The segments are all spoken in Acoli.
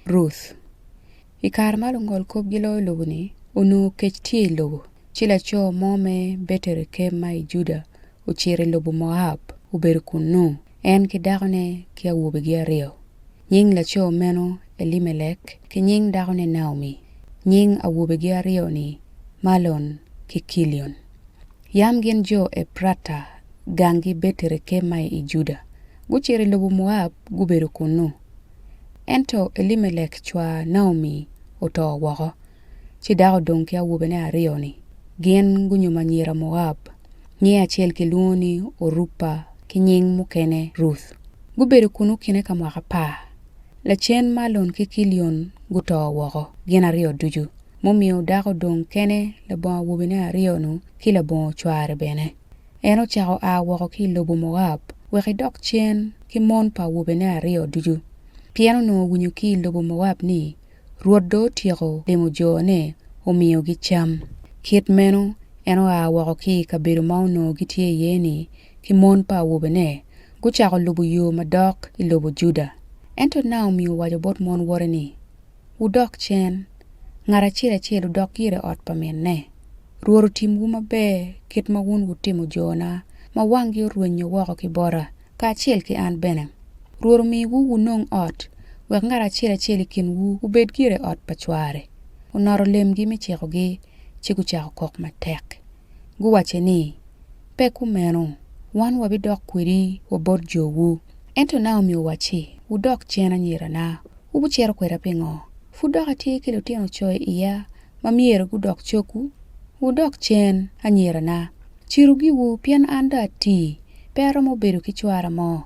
Ruth. I kare ma lungolkop giloyo lobo-ni, onongo kec tye i lobo, ci laco mo me Beterekem ma i Juda ocito i lobo Moab, obedo kunnu, en ki dakone ki awobegi aryo. Nying laco meno Elimelek, ki nying dakone Naomi, nying awobegi aryo-ni Malon ki Kilion. Yam gin jo Eprata, ganggi Beterekem ma i Juda. Gucito i lobo Moab, gubedo kunnu. Ento Elimelek cwar Naomi oto woko, ci dako odong ki awobene aryo-ni. Gin gunyomo anyira Moab, nyinge acel kilwongo ni Orupa ki nying mukene Ruth. Gubedo kunnu kine ka mwaka apar. Lacen Malon ki Kilion guto woko, gin aryo ducu, mumiyo dako odong kene labongo awobene aryo-nu ki labongo cware bene. En ocako a woko ki i lobo Moab wek edok cen ki mon pa awobene aryo ducu, pien onongo owinyo ki i lobo Moab ni Rwot dong otyeko limo jone omiyogi cam. Kit meno en oa woko ki i kabedo ma onongo gitye iye-ni ki mon pa awobene, gucako lubo yo ma dok i lobo Juda. Ento Naomi owaco bot mon wote ni, Wudok cen, ngat acel acel odok gire i ot pa minne. Rwot otimwu maber kit ma wun wutimo jona ma wanggi orwenyo woko ki bota, kacel ki an bene. Rwot omiwu wunong ot, wek ngat acel acel i kinwu obed gire i ot pa cware. Onoto lemgi me cikogi, ci gucako kok matek. Guwacce ni, Pe kumeno, wan wabidok kwedi wa bot jowu. Ento Naomi owacci, Wudok cen anyirana, wubucito kweda pingo? Pud dok atye ki litino co i iya ma myero gudok cogwu? Wudok cen, anyirana, ciru giwu, pien an dong ati, pe aromo bedo ki cwara mo.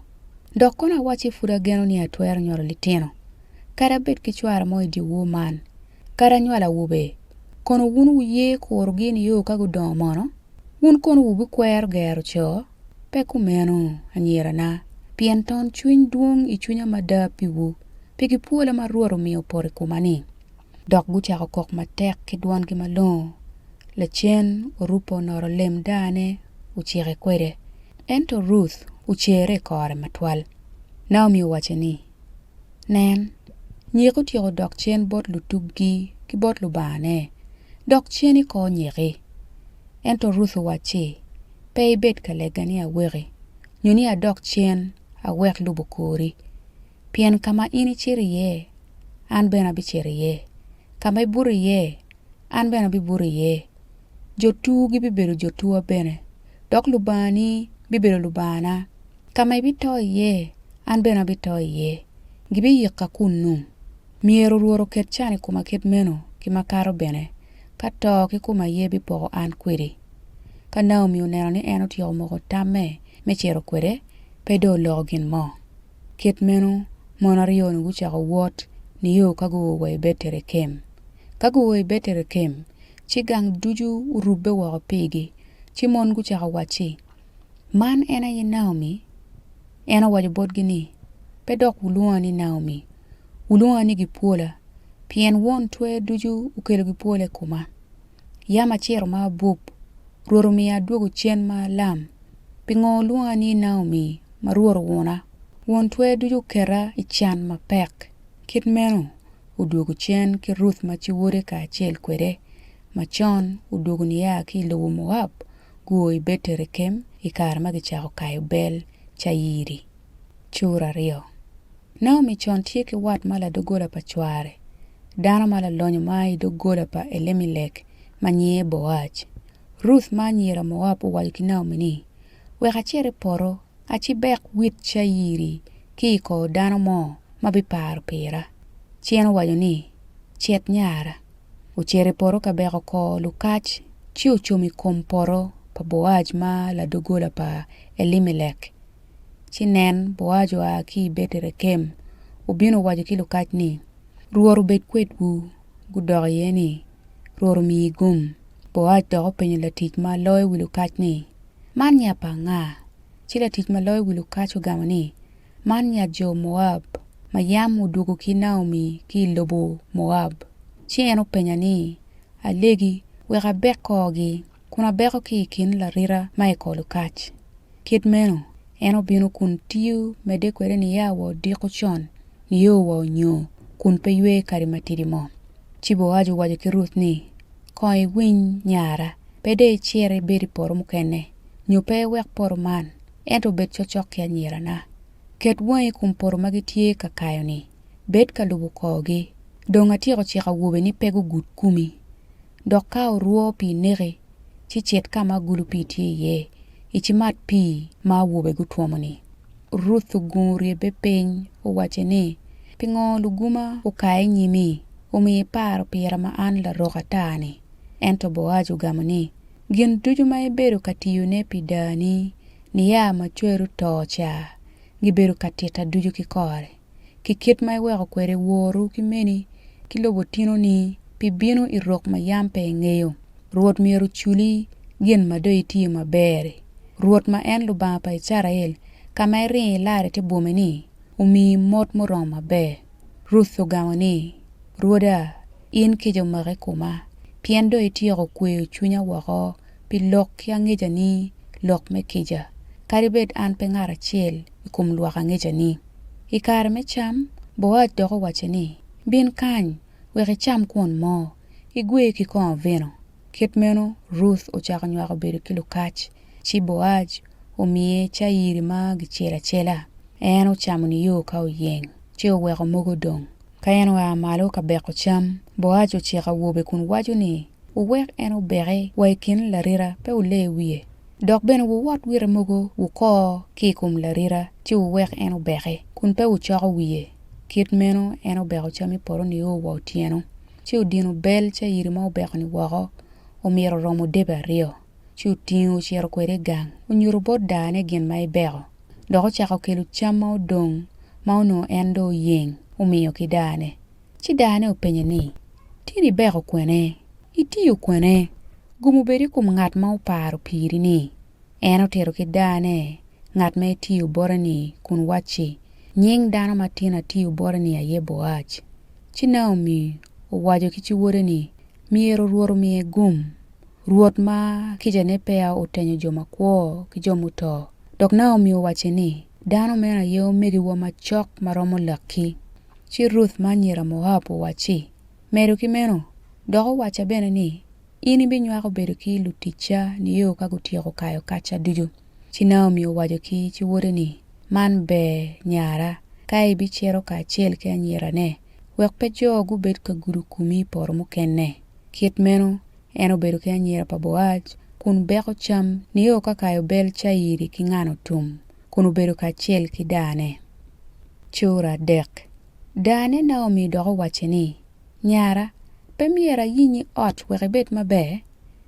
Dok kono awacci pud ageno ni atwero nywalo litino, kadi abed ki cwara mo i dyewor man, kadi anywalo awobe, kono wun wuye kurogi nio ka gudongo mono? Wun kono wubikwero gero co? Pe kumeno, anyirana, pien ton cwiny dwong i cwinya mada piwu, pi gipwola ma Rwot omiyo opoto i koma-ni. Dok gucako kok matek ki dwangi malongo. Lacen Orupa onoto lem daane ocike kwede, ento Ruth ocerre i kore matwal. Naomi owacce ni, Nen, nyiki otyeko dok cen bot lutuggi ki bot lubangane, dok cen i kor nyiki. Ento Ruth owacci, Pe ibed ka lega ni aweki, nyo ni adok cen awek lubo kori. Pien ka ma in icito iye, an bene abicito iye, ka ma ibuto iye, an bene abibuto iye. Jo tuwu gibibedo jo tuwa bene, dok Lubangani bibedo Lubangana. Ka ma ibito iye, an bene abito iye, gibiyika kunnu. Myero Rwot oket can i koma kit meno ki makato bene, ka to ki koma aye bipoko an kwedi. Ka Naomi oneno ni en otyeko moko tamme me cito kwede, pe dong oloko gin mo. Kit meno, mon aryo-ni gucako wot nio ka guo wa i Beterekem. Ka guo i Beterekem, ci gang ducu orubbe woko pigi, ci mon gucako wacci, Man en aye Naomi? En owaco botgi ni, Pe dok wulwonga ni Naomi, wulwonga ni Gipwola, pien Won Twer Ducu okelo gipwola i koma. Yam acito ma abup, Rwot omiya adwogo cen ma alam. Pingo wulwonga ni Naomi, ma Rwot owuna? Won Twer Ducu oketa i can mapek. Kit meno, odwogo cen ki Ruth ma ci wode kacel kwede, ma con odwogo nia ki i lobo Moab, guo i Beterekem i kare ma gicako kayo bel cayiri. Cura aryo. Naomi con tye ki wat ma ladoggola pa cware, dano ma lalonyo ma i doggola pa Elimelek ma nyinge Boaj. Ruth ma anyira Moab owaco ki Naomi ni, Wek acit i poto acibek wit cayiri ki i kor dano mo ma biparo pira. Ci en owaco ni, Cit nyara. Ocito i poto ka beko kor lukac ci ocomo i kom poto pa Boaj ma ladoggola pa Elimelek. Ci nen, Boaj oa ki i Beterekem, obino owaco ki lukac ni, Rwot obed kwedwu. Gudok iye ni, Rwot omiyi gum. Boaj dok openyo latic ma loyo wi lukac ni, Man nya pa anga? Ci latic ma loyo wi lukac ogamo ni, Man nya jo Moab, ma yam odwogo ki Naomi ki i lobo Moab. Ci en openya ni, 'Alegi, wek abek korgi, kun abeko ki i kin larita ma i kor lukac. Kit meno, en obino kun tiyo medde kwede nia wa odiko con nio wa onyo. kun pe ywe kadi matidi mo. Ci Boaj owaco ki Ruth ni, Kong iwiny, nyara, pe dong icit ibed i poto mukene, nyo pe iwek poto man, ento bed cokcok ki anyirana. Ket wangi i kom poto ma gitye ka kayo-ni, bed ka lubo korgi. Dong atyeko ciko awobe ni pe gugud komi. Dok ka orwo pii neki, ci cit ka ma agulu pii tye iye, icimat pii ma awobe gutwomo-ni. Ruth ogungo ryebbe piny, owacce ni, Pingo luguma okaye i nyimi, omiyo iparo pira ma an larok ata-ni? Ento Boaj ogamo ni, Gin ducu ma ibedo ka tiyone pi dani nia ma cweri oto ca, gibedo ka tita ducu kikore, ki kit ma iweko kwede woru ki meni ki lobo tinoni pi bino i rok ma yam pe ingeyo. Rwot myero oculi gin ma dong itiyo maber-ri. Rwot ma en Lubanga pa Icrael, ka ma iringo ilaro i te bwome-ni, omiyi mot muromo maber. Ruth ogamo ni, Rwoda, in kica omaki i koma, pien dong ityeko kweyo cwinya woko pi lok ki angecani lok me kica, kadi bed an pe ngat acel i kom lwak angecani. I kare me cam, Boaj dok owacce ni, Bin kany, wek icam kwon mo, igwe ki kongo vino. Kit meno Ruth ocako nywako bedo ki lukac, ci Boaj omiye cayiri ma gicelo acela. En ocamo nio ka oyeng, ci oweko mogo odong. Ka en oa malo ka beko cam, Boaj ociko awobe kun waco ni, Wuwek en obeki wa i kin larita, pe wule wiye. Dok bene wuwot wite mogo wukor ki i kom larita, ci wuwek en obeki, kun pe wucoko wiye. Kit meno en obeko cam i poto nio wa otyeno. Ci odino bel cayiri ma obeko-ni woko, omito romo debe aryo, ci otingo ocito kwede i gang, onyuto bot daane gin ma ebeko. Dok ocako kelo cam ma odong ma onongo en dong oyeng, omiyo ki daane. Ci daane openye ni, Tin ibeko kwene? Itiyo kwene? Gum obed i kom ngat ma oparo piri-ni. En otito ki daane ngat ma etiyo bote-ni kun wacci, Nying dano ma tin atiyo bote-ni aye Boaj. Ci Naomi owaco ki ci-wode ni, Myero Rwot omiye gum, Rwot ma kicane peya otenyo jo makwo ki jo muto. Dok Naomi owacce ni, Dano meno aye omegiwa macok ma romo lakki. Ci Ruth ma anyira Moab owacci, Medo ki meno, dok owacca bene ni, 'In ibinywako bedo ki luticca nio ka gutyeko kayo kacca ducu. Ci Naomi owaco ki ci wode ni, Man ber, nyara, ka ibicito kacel ki anyirane, wek pe jo gubed ka gudo komi i poto mukene. Kit meno, en obedo ki anyira pa Boaj, kun beko cam nio ka kayo bel cayiri ki ngano tum, kun obedo kacel ki daane. Cura adek. Daane Naomi dok owacce ni, Nyara, pe myero ayinyi ot wek ibed maber?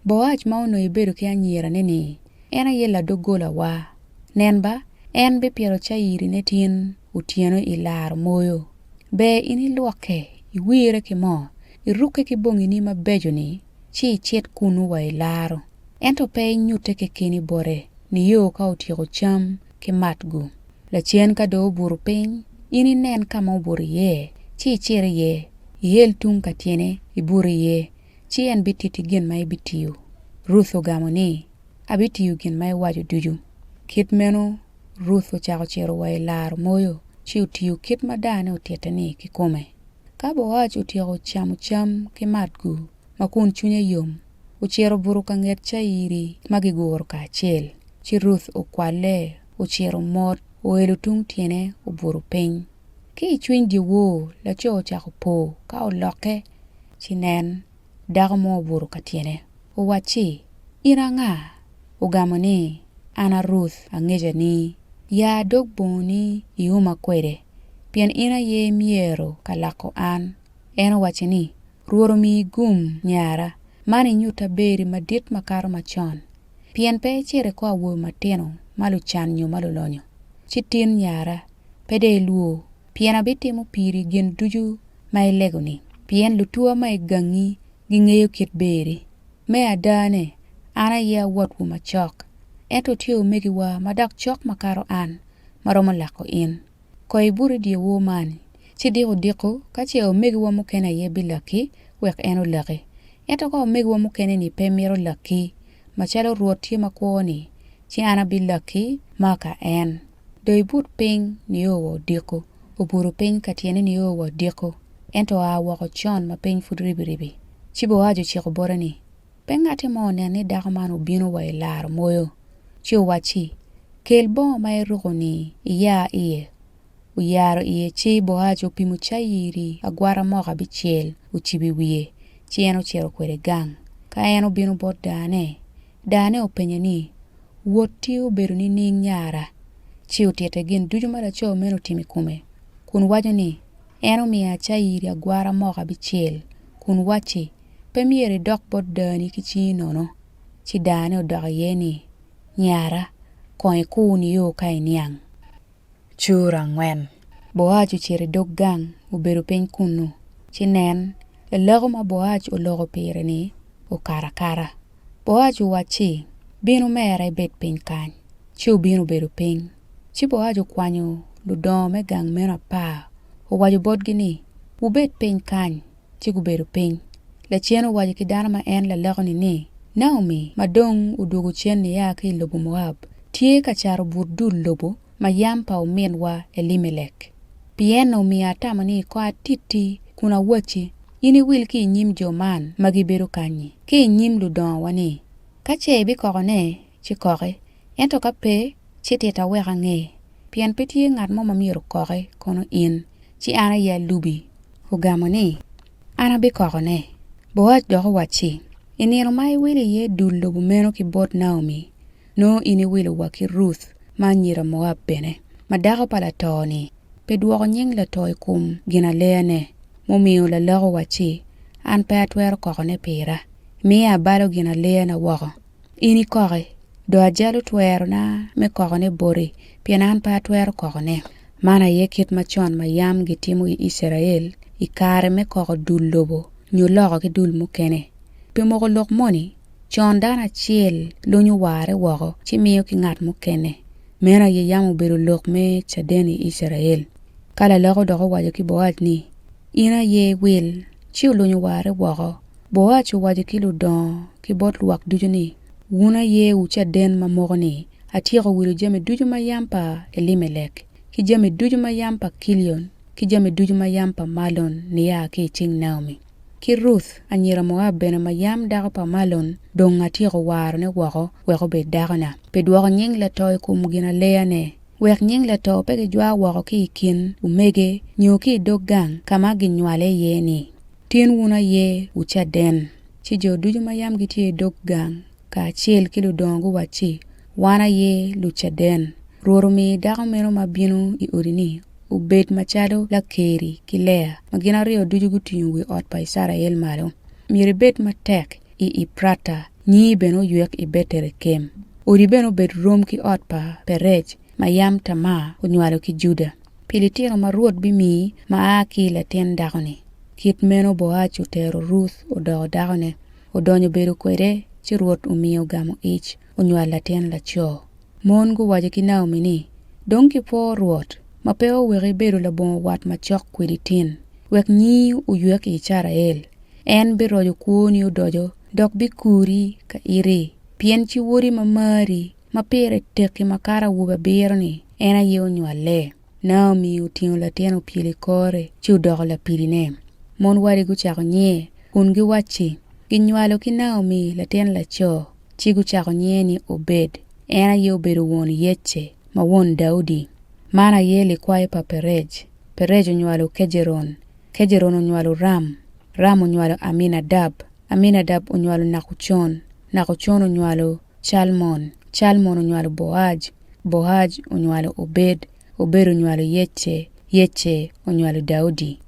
Boaj ma onongo ibedo ki anyirane-ni, en aye ladoggolawa. Nen ba, en bipito cayirine tin otyeno i laro moyo. Ber in ilwokke, iwire ki moo, irukke ki bongini mabeco-ni, ci icit kunnu wa i laro. Ento pe inyutte kekeni bote, nio ka otyeko cam ki mat-gu. Lacen ka dong obuto piny, in inen ka ma obuto iye, ci icit iye, iel tung ka tyene, ibut iye, ci en bititti gin ma ibitiyo. Ruth ogamo ni, Abitiyo gin ma iwaco ducu. Kit meno Ruth ocako cito wa i laro moyo, ci otiyo kit ma daane otitte-ni kikome. Ka Boaj otyeko camo cam ki mat-gu ma kun cwinye yom, ocito obuto ka nget cayiri ma giguro kacel. Ci Ruth okwalle, ocito mot, oelo tung tyene, obuto piny. Ki i cwiny dyewor laco ocako po ka olokke, ci nen, dako mo obuto ka tyene. Owacci, In anga? Ogamo ni, An a Ruth, angecani. Ya dog bongoni iuma kwede, pien in aye imyero ka lako an. En owacce ni, Rwot omiyi gum, nyara, man inyutta berri madit makato macon, pien pe icito i kor awobe matino ma lucan nyo ma lulonyo. Ci tin, nyara, pe dong ilwor, pien abitimo piri gin ducu ma ilego-ni, pien lutuwa ma i gangi gingeyo kit berri. Me adane, an aye awotwu macok, ento tye omegiwa ma dok cok makato an, ma romo lako in. Kong ibut i dyewor man, ci diko odiko ka ce omegiwa mukene aye bilaki, wek en olaki. Ento ka omegiwa mukene-ni pe mito laki, macalo Rwot tye makwo-ni, ci an abilaki ma ka en. Dong ibut piny nio wa odiko. Obuto piny ka tyene nio wa odiko. Ento oa woko con ma piny pud ribiribi. Ci Boaj ociko bote ni, Pe ngatti mo onen ni dako man obino wa i laro moyo. Ci owacci, Kel bongo ma iruko-ni iya iye. Oyaro iye ci Boaj opimo cayiri agwata moko abicel ocibo i wiye, ci en ocito kwede gang. Ka en obino bot daane, daane openye ni, Wot-ti obedo nining nyara? Ci otitte gin ducu ma laco meno otimo i kome, kun waco ni, En omiya cayiri agwara moko abicel, kun wacci, 'Pe myero idok bot daani ki cingi nono. Ci daane odok iye ni, Nyara, kong ikur nio ka iniang. Cura angwen. Boaj ocito i dog gang, obedo piny kunnu. Ci nen, lalako ma Boaj oloko pire-ni okato akata. Boaj owacci, Bin omera ibed piny kany. Ci obino obedo piny. Ci Boaj okwanyo ludongo me gang meno apar, owaco botgi ni, Wubed piny kany. Ci gubedo piny. Lacen owaco ki dano ma en lalako-ni ni, Naomi, ma dong odwogo cen nia ki i lobo Moab, tye ka cato but dul lobo ma yam pa ominwa Elimelek. Pien omiyo atamo ni kong atitti kun awacci, 'In iwil ki i nyim jo man ma gibedo kany-nyi, ki i nyim ludongowa ni, Ka ce ibikokone, ci koki, ento ka pe, ci titta wek ange, pien pe tye ngat mo ma myero okoki kono in, ci an aye alubi. Ogamo ni, An abikokone. Boaj dok owacci, I nino ma iwilo iye dul lobo meno ki bot Naomi, nongo in iwilo wa ki Ruth ma anyira Moab bene, ma dako pa lato-ni, pi dwoko nying lato i kom ginaleyane. Mumiyo lalok owacci, An pe atwero kokone pira, miyo abalo ginaleyana woko. In ikoki, dong ajalo twerona me kokone boti, pien an pe atwero kokone. Man aye kit macon ma yam gitimo i Icrael i kare me koko dul lobo nyo loko ki dul mukene. Pi moko lok moni, con dano acel lunyo warre woko ci miyo ki ngat mukene. Meno aye yam obedo lok me caden i Icrael. Ka laloko dok owaco ki Boaj ni, In aye iwil, ci olunyo warre woko. Boaj owaco ki ludongo ki bot lwak ducu ni, Wun aye wucaden ma moko ni atyeko wilo jami ducu ma yam pa Elimelek, ki jami ducu ma yam pa Kilion, ki jami ducu ma yam pa Malon nia ki i cing Naomi. Ki Ruth, anyira Moab bene ma yam dako pa Malon, dong atyeko warone woko wek obed dakona, pi dwoko nying lato i kom ginaleyane, wek nying lato pe gijwa woko ki i kin omege nyo ki i dog gang ka ma ginywale iye-ni. Tin wun aye wucaden. Ci jo ducu ma yam gitye i dog gang kacel ki ludongo guwacci, Wan aye lucaden. Rwot omi dako meno ma bino i odi-ni obed macalo Lakeri ki Lea, ma gin aryo ducu gutingo wi ot pa Icrael malo. Myero ibed matek i Eprata, nyingi bene oywek i Beterekem. Odi bene obed rom ki ot pa Perej ma yam Tamar onywalo ki Juda, pi litino ma Rwot bimiyi ma a ki i latin dako-ni. Kit meno Boaj otero Ruth odoko dakone, odonyo bedo kwede, ci Rwot omiyo ogamo ic, onywalo latin laco. Mon guwaco ki Naomi ni, Dong kipwo Rwot, ma pe oweki ibedo labongo wat macok kwedi tin, wek nyingi oywek i Icrael. En biroco kwoni odoco, dok bikuri ka iri, pien ci wodi ma mari, ma pire tekki makato awobe abiro-ni, en aye onywale. Naomi otingo latin opyelo i kore ci odoko lapidine. Mon wadi gucako nyiye kun giwacci, Ginywalo ki Naomi latin laco. Ci gucako nyinge ni Obed, en aye obedo won Yece, ma won Daudi. Man aye likwayo pa Perej, Perej onywalo Kejeron, Kejeron onywalo Ram, Ram onywalo Aminadab, Aminadab onywalo Nakucon, Nakucon onywalo Calmon, Calmon onywalo Boaj, Boaj onywalo Obed, Obed onywalo Yece, Yece onywalo Daudi.